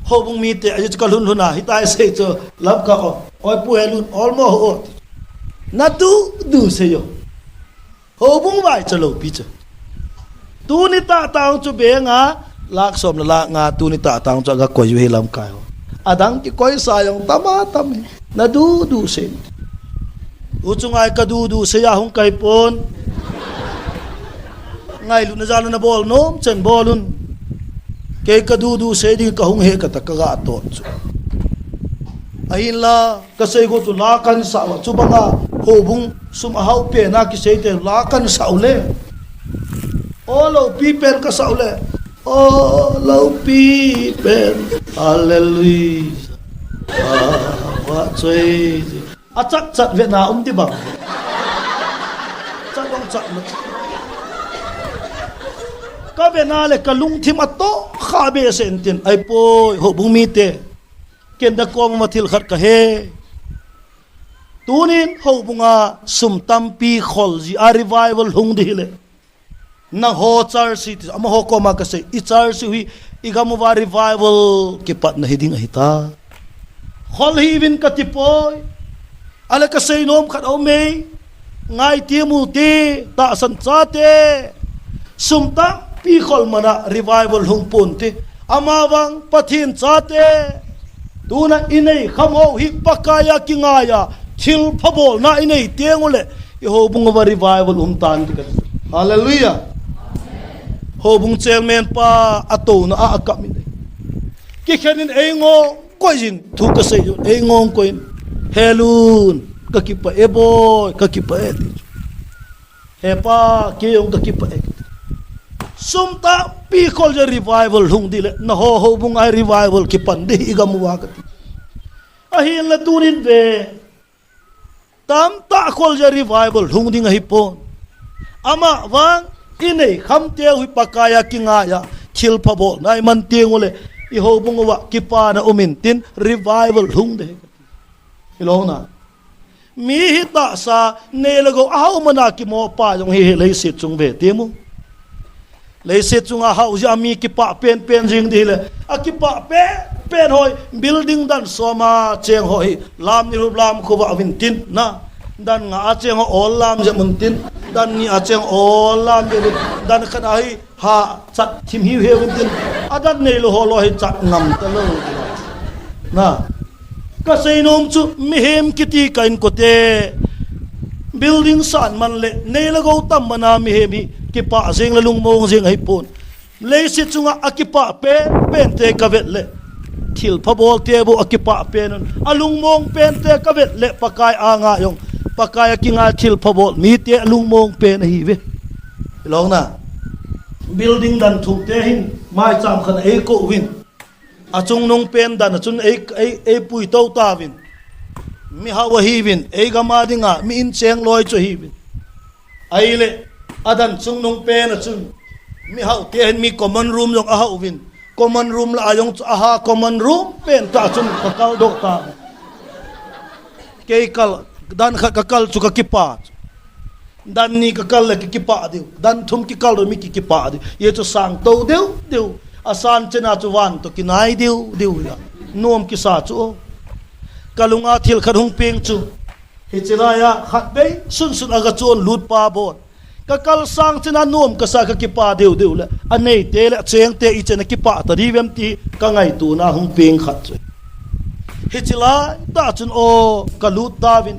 Ho bung mi te, ayu ka lhun lhun a, hi tai sei chu, lap ka o. Oi pu he lun, olmo ho o. Na du, du sei yo. Ho bung vai cha lo pi cha. Tu ni ta ta chu beng a, lak som la lak nga, tu ni ta ta chu ga koi u he lam kai ho. Adang ki koi sa yong tama tam he. Na du du sei. U chu ngai ka du du sei a hung kai pon. Ngai lu na ja na bol nom chen bol un. Kei ka du du sei ding ka hung he ka ta ka ga to chu. Ahin la. Ka sei go chu la kan sa u, chu banga ho bung sum a hau pen a ki sei te la kan sa u le. O lo pi pen ka sa u le. O lo pi pen. Hallelujah. A, wa choi. A chat chat ve na um ti bang. Chat bang chat lo. Ka ve na le ka lungthim a to kha be sen tin. Ai poi ho bung mi te. Ken da kom ma thil khat ka he. Tunin ho bunga sum tampi khol ji a revival hung di hile. Na ho church hi ti, ama ho koma ka sei, i church hi, i gam uva revival kipat na hi ding ahi ta. Khol hi vin ka ti poi. Ale ka sei nom khat om ei. Ngai ti mu ti, tahsan chate. Sum tampi khol mana revival hung pun ti. Ama vang Pathen chate. Tuna i nei kham ho hi Pakai a kingai a, thil pha bolna i nei teng u le, i ho bung uva revival um tan ti ka ti. Hallelujah. Ho bung chairman pa a tona a, a kap in. Kikhen in ei ngong koi jin, thu ka sei jin, ei ngong koi in. Helun, ka kipa e boy, ka kipa e ti. He pa, kei jong ka kipa e. Sum tampi khol je revival hung di le, na ho ho bung ai revival kipan di i gam uva ka ti. Ahin la tunin ve, tamtah khol je revival hung ding ahi pon. Ama vang, i nei kham teu hi Pakai a kingai a, thilpha bolna iman teng uleh, i houbung uva kipana um intin revival lhung ding ahi. Hilou na. Mi hi tahsa, nei le gou, ahao mana kimoh pa jong hi, hi leiset chung ve temu. Leiset chunga hao jeh a mi kipah penpen jing ding le. Akipah penpen hoi, building dan som a cheng ho hi, lam ni rup lam khovah uvin tin na. Dan nga a cheng ho ol lam jep un tin. Dan ni a cheng ol lam jep un. Dan khat a hi, ha, chat thim hiu hiu in tin, adan neilou ho loi hi chat ngam talou. Na. Kasei nom chu mihem kiti ka inkote. Building san man le, nei le gou tam mana mihem hi, kipah jeng le lungmong jeng ahipon. Leiset chunga akipah penpen te ka vet le. Thilpha bol te bou akipah pen un. Alungmong pen te ka vet le Pakai anga jong. Pakai a kingai thilpha bol mi te alungmong pen ahi ve. Hilou na. Building dan thum te hin maicham khat a eikou uvin. Achungnung pen dan a chun ei, ei, eipui tou tauvin. Mihao ahiuvin, eigam a dinga, mi incheng loi chu ahiuvin. Ahile, adan chungnung pen a chun. Mihao te hin mi common room jong ahao uvin. Common room lah a jong chu aha common room pen tah chun ka kaldoh tauvin. Kei kal, dan khat ka kal chu ka kipah. Dan ni ka kal le ki kipah diu. Dan thum kikal le mi ki kipah diu. Hijeh chun sang tou diu, diu. Asan chena chu van toh kinai diu, diu ya. Nom kisa chu o. Ka lunga thil khat hung peng chu. Hiche laiya khat bei, sunsun a ka chon lut pa bon. Ka kal sang chena nom kasa ka kipah diu, diu le. Anei te le, acheng te, ichen a kipah ta diu vem ti ka ngaito na hung peng khat chu. Hiche laitah chun o ka lut tauvin.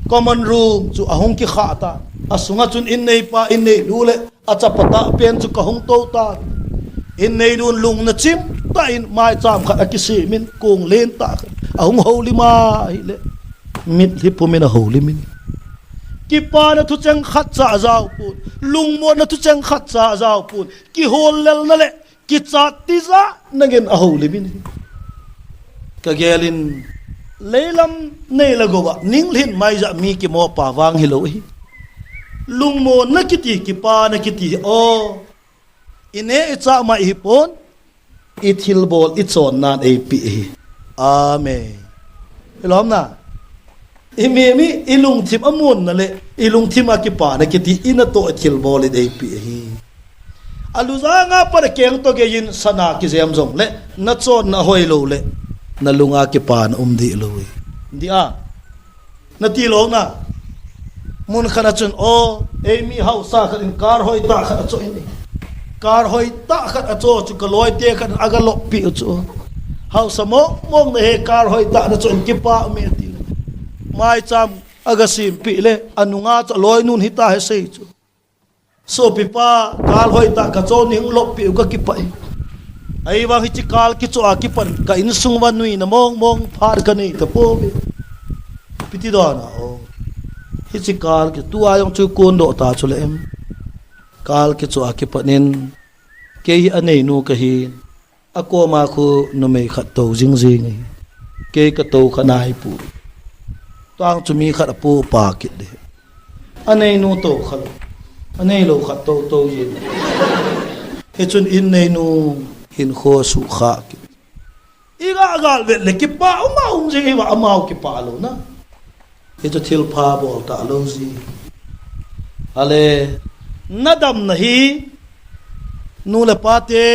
Common room chu ahung kikha ta. Asunga chun inneipa, innei nu le achapa tah pen chu ka hung tou ta. Innei nun lungna chim tah in maicham khat akisem in kong len tah khat. Ahung houlim a ahile. Mitlhi pum in ahoulim in. Kipana thucheng khatcha ajao pon. Lungmonna thucheng khatcha ajao pon. Kihollelna le kichat tijat nangin ahoulim in. Ka gel in leilam nei le gou a, ninglhin mai jeh a mi kimoh pa vang hilou ahi. Lungmonna kiti, kipana kiti, o. I neh i chah mai hi pon, i thilbol i chonnan eipe ahi. Amen. Hilou na. I mi mi, i lungthim amonna le, i lungthim a kipana kiti, i natoh i thilbol in eipe ahi. Alujang a pat a keng toh gei in sana kijem jong le, na chonna hoilou le, na lunga kipana um dih lou e. Dih a. Na tilou na. Mun khat a chun, o, ei mi haosa khat in car hoitah khat achoh in. Car hoitah khat achoh chu ka loite khat in aga loppi u chu. Haosa mong mong na he car hoitah na choh in kipa um e ti le. Maicham aga simpi le, anunga chu aloinun hita he sei chu. Sopipa, car hoitah ka choh ning loppi u ka kipah e. Ahivang hiche car kichoh a kipan ka insung uva nuina mong mong phat ka nei tapouve. Ipi ti dan a o. Hiche car ki tua jong chu kondoh ta chu le em. Car kichoh a kipan in. Kei hi aneinu kahi. Akoma khu numei khat tou jing jing ahi. Kei ka tou kha nai pu. Tuang chu mi khat apu pa kit ding. Aneinu tou kha lou. Aneilou khat tou tou jing. Hichun inneinu hinkho sukha kit. I ga gal vet le kipah um a um jing hi va amau kipah lou na. Hichu thilpha bol talou ji. Ale, na damna hi, nu le pa te,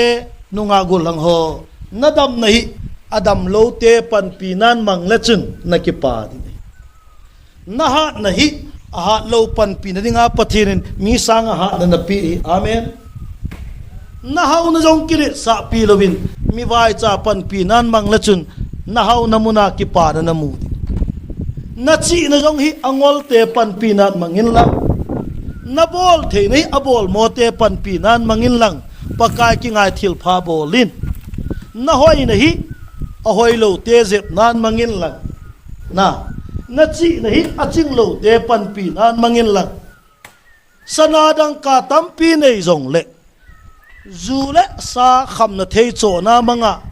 nungah gollhang ho, na damna hi, adamlou te panpi nan mang le chun, na kipa ding. Na hatna hi, ahatlou panpi na dinga Pathen in, mi sang a hatna na pe hi. Amen. Na haona jong kiletsahpi louvin, mi vaicha panpi nan mang le chun, na haona muna kipana na mu ding. Na chihna jong hi angol te panpi nan mang in lang. Na bol theina hi abol mo te panpi nan mang in lang. Pakai kingai thilpha bol in. Na hoina hi ahoilou te jep nan mang in lang. Na, na chihna hi achinglou te panpi nan mang in lang. Sana dangka tampi nei jong le, ju le sa khamna thei chona manga,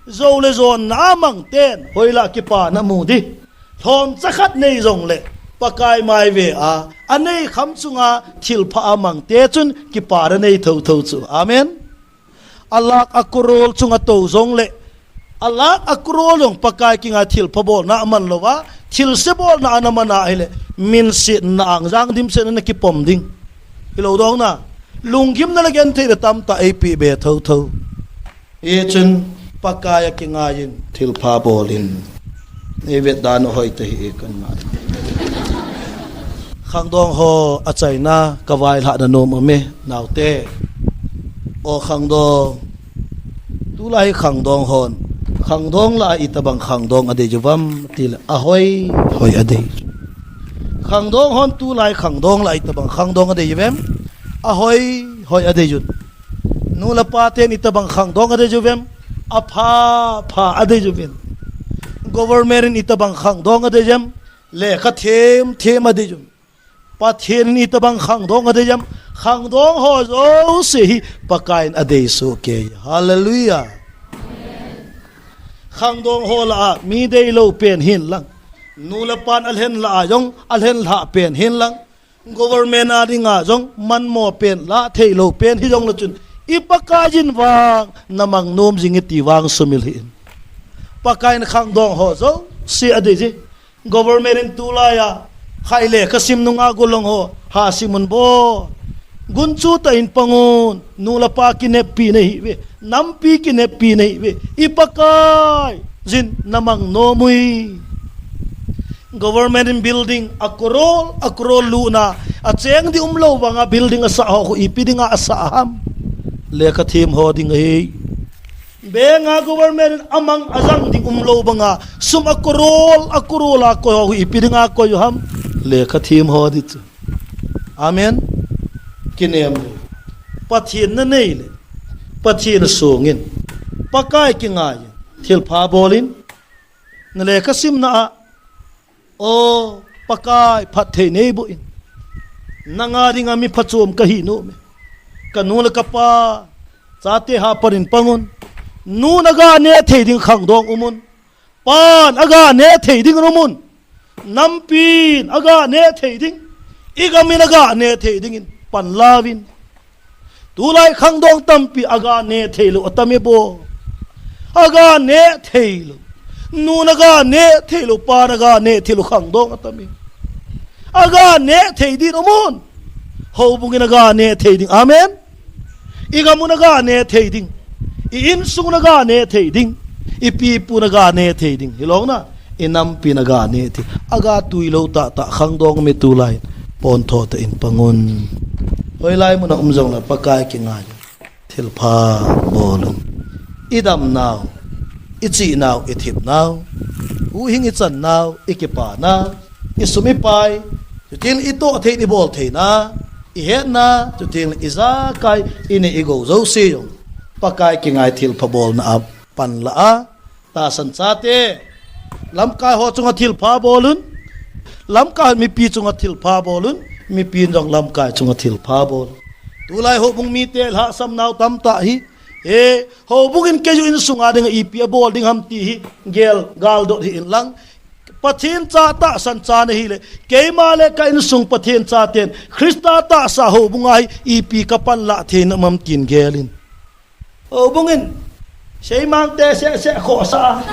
jou le jonna a mang ten, hoilah kipana mu ding. Lhomcha khat nei jong le, Pakai mai ve a, anei kham chunga thilpha a mang te chun kipana nei thotho chu. Amen. A lakh a crore chunga tou jongle, a lakh a crore jong Pakai kingai thilpha bolna aman louva, thilse bolna ana man ahile, minsetna angjang dimset na kipom ding. Hilou dong na, lunggimna le gentheina tamtah eipeh be thotho. Hichun Pakai a kingaiyin thilpha bolin. Eivet dan u hoitah hi kangai. Khangdong ho achaina kavailhah na nom ume, naote. O khangdong. Tulai khangdong hon, khangdong lah a itobang khangdong adei uvam tile, ahoi hoi adei. Khangdong hon tulai khangdong lah a itobang khangdong adei uvem? Ahoi hoi adei un. Nu le pa ten itobang khangdong adei uvem? Apha pha adei uvin. Government in itobang khangdong adei uvem? Lekha them them adei un. Pathen in itobang khangdong adei uvam? Khangdong ho jouse hi Pakai in adei sohkei. Hallelujah. Khangdong ho lah a mi deilou pen hinlang, nu le pan alhen lah a jong alhen lhah pen hinlang, government a dinga jong manmo pen lah theilou pen hijongle chun, i Pakaiyin vang na mang nom jing e ti vang sumil hih in. Pakai in khangdong ho jouse adei e. Government in tulai a khai lekha sim nunga golhang ho, ha sim un bo. Gunchu tah in pang un, nu le pa kineppi nahi uve, nampi kineppi nahi uve. I Pakaiyin na mang nom uvin. Government in building a crore a crore luna, acheng ding umlou banga building asah ho khu ipi dinga asah ham? Lekha them ho ding ahi. Bank a government in amang ajang ding umlou banga, sum a crore a crore a koi ho khu ipi dinga koi u ham? Lekha them ho ding chu. Amen. Kinem le, Pathen na nei le, Pathen sungin, Pakai kingaiyin thilpha bolin. Na lekha simna a, O Pakai, phatthei neiboh in. Nanga dinga mi phachom kahi nom e. Ka nu le ka pa, chate ha panin pang un. Nun aga neh thei ding khangdong um un. Pan aga neh thei ding um un. Nampin aga neh thei ding, i gamin aga neh thei dingin pan lauvin. Tulai khangdong tampi aga neh theilou atam e bo. Aga neh theilou. Nun aga neh theilou, pan aga neh theilou khangdong atam e. Aga neh thei ding um un. Houbung in aga neh thei ding. Amen. I gamun aga neh thei ding. I insung un aga neh thei ding. I pi i pun aga neh thei ding. Hilou na. I nampin aga neh thei. Aga tuilou tahtah khangdong mi tulai. Pontho tah in pang un. Hoilai mun a um jongle Pakai kingai. Thilpha bol un. I damnau, i chihnau, i thepnau, huhhing i channau, i kipanau, i sum i pai, chuteng le i toh thei in i bol theina, i hetna, chuteng le i jakai, i neh i gou jouse jong Pakai kingai thilpha bolna a pan la a, tahsan chate, lamkai ho chunga thilpha bol un. Lamkai hon mipi chunga thilpha bol un. Mipi in jong lamkai chunga thilpha bol un. Tulai houbung mite lhahsamnau tamtah hi, e, houbung in kei u insunga dinga ipi abol ding ham ti hi gel galdot hih in lang. Pathen cha tahsan cha nahi le, keima le ka insung Pathen chaten Christa tahsa houbunga hi ipi kapan lah theina um am tin gel in. Houbung in, seimang te seh seh khohsah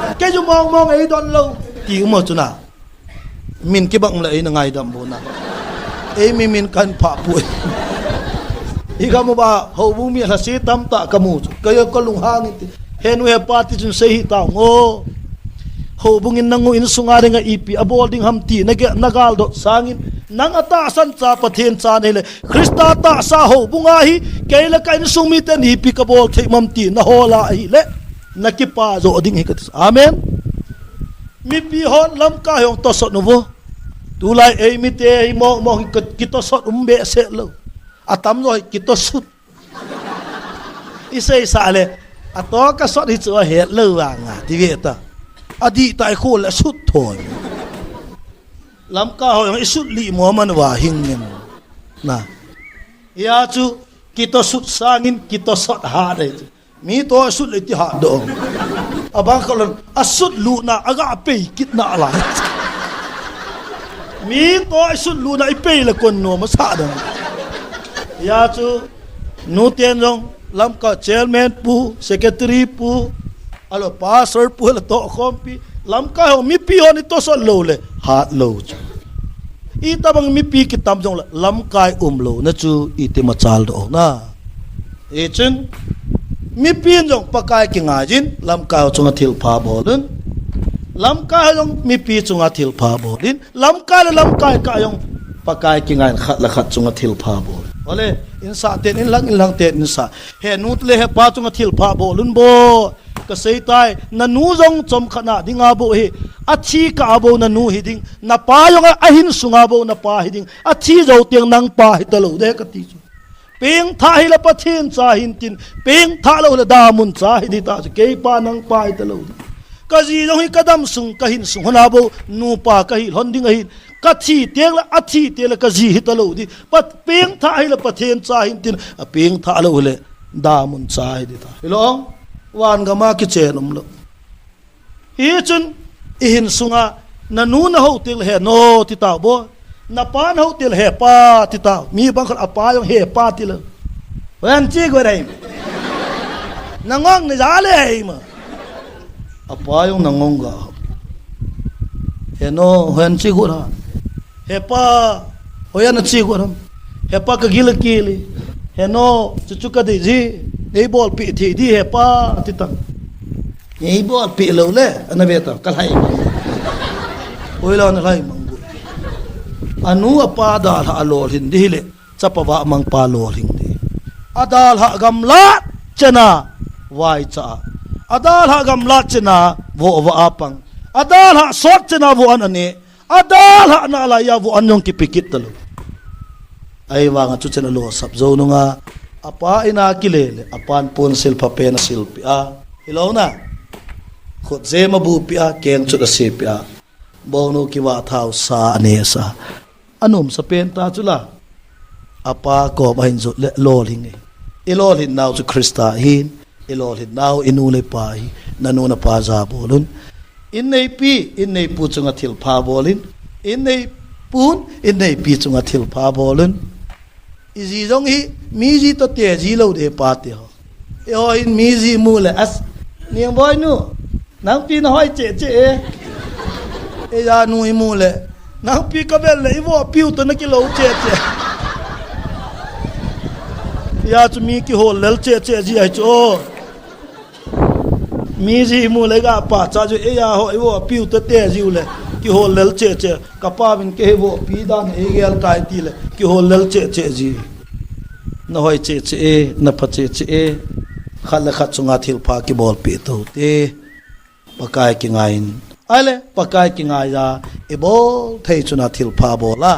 a, kei u mong mong eidon lou ti um a chuna. Min kibang le eina ngaidam bou na. Ei mi min kan pha pui. I gam uva houbung mi lhase tamtah kamu chu. Kei a kalunghang in ti. Henu hepa ti chun sei hih tau ngo. Houbung in nang u insunga dinga ipi abol ding ham ti na ge, na galdot sangin, nang a tahsan cha Pathen cha nahi le, Christa tahsa houbunga hi, kei le ka insung miten ipi kabol thei um am ti na hol a ahile, na kipa jo ding hi kati. Amen. Mipi hon lamkai hong tosot nu vo. Tulai ei mite hi mong mong hi ka, kitosot um behseh lou. Atam jo hi kitosut. I seisah le, atoh kasot hi chu ahet lou vang a, ti ve ta. Adih tah i khol le sut thoi. Lamkai ho jong i sut lih mo man uva hing ngen. Na. Hia chu, kitosut sangin kitosot hat ahi chu. Mi toh sut le ti hat doh. Abang kholon, asut lutna, aga pei kitna lai. Mi toh sut lutna, i pei le kon nom asah dong. Hia chu, nuten jong, Lamkai chairman pu, secretary pu, alo pastor pu, alo tohkhompi, lamkai ho mipi ho ni tosot lou le, hat lou chu. Itobang mipi kitam jong le, lamkai um lou na chu, iti machal doh na. Hichun, mipi jong Pakai kingai jin, lamkai ho chunga thilpha bol un. Lamkai ho jong mipi chunga thilpha bol in, lamkai le lamkai kah jong Pakai kingai in khat le khat chunga thilpha bol. Ole, insah ten inlang, inlang ten insah. Henu le hepa chunga thilpha bol un bo. Kasei tai, nanu jong chomkhat na dinga bou hi. Athi kah a bou nanu hi ding. Napa jong a, ahin sunga bou napa hi ding. Athi jou teng nang pa hita lou de kati chu. Pengthah hile Pathen cha hintin, pengthah lou hile damun cha hiding ta chu, keipa nangpa hita lou ding. Kaji jong hi kadam sung, kahin sung hon a bou, nupa kahi lhon ding ahin, kathi teng le, athi teng le kaji hita lou ding. Pat, pengthah hile Pathen cha hintin, apengthah lou hile damun cha hiding ta. Hilou, van gam a kichen um lou. Hichun, ihin sunga, nanu nahou teng le henu ti tau bou. Napa nahou teng le hepa ti tau. Mi bang khat apa jong hepa ti lou. Hoiya chi got ham. Nangong ni ja le ham. Apa jong nangong ga. Henu, hoiya chi got ham. Hepa, hoiya chi got ham. Hepa kagil a kili. Henu, chuchu kadei ji. Nei bolpi thei ding hepa ti tan. Nei bolpi lou le, ana ve ta, kalhai mang. Hoilou na lhai mang got. Anu apa dalha a lolhin ding hile, chapa vahmang pa lolhing ding. Adalha gamla chena, vaicha. Adalha gamla chena, vohva a pang. Adalha sot chena, voh an ane. Adalhah na laiya voh an jong kipe kit talou. Ahivanga chuchen alosap jou nunga, apa in a kile le, apan ponsil phapen asilpi a. Hilou na. Khutjem abupi a, kengchut asipi a. Bongnu kivah thau sa anesa. Anomsa pen ta chu la. Apa kom ahin jot le lolhing e. Ilolhin nau chu Christa ahin. Ilolhin nau inu le ipa hi. Nanu napa ja bol un. Inneipi, inneipu chunga thilpha bol in. Inneipun, inneipi chunga thilpha bol un. Iji jong hi, miji toh te ji lou ding pate ho. Eiho hin miji imu le as. Ningboinu. Nangpi nahoi cheh cheh e. Eijanu imu le. Nangpi kavel le ivohpiu toh nakilou cheh cheh. Hia chu mi kihol lel cheh cheh ji ahi chu o. Miji imu le ga pachat chu eiho ivohpiu toh te jiu le. Kihol lel cheh cheh. Kapa min kei vohpi dan eigel tai ti le. Kihol lel cheh cheh ji. Nahoi cheh cheh e, napha cheh cheh e. Khat le khat chunga thilpha kibolpeh tou te. Pakai kingai in. Ahile, Pakai kingai a, ibol thei chuna thilpha bol a.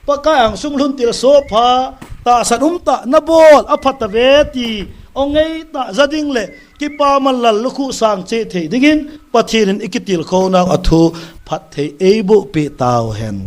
Pakai angsung lhun til sopha, tahsan umtah nabol, aphat tave ti, ongei tah ja ding le, kipaman lallukhuh sang cheh thei dingin, Pathen in ikitilkhou nau a thu, phatthei eiboh peh tauhen.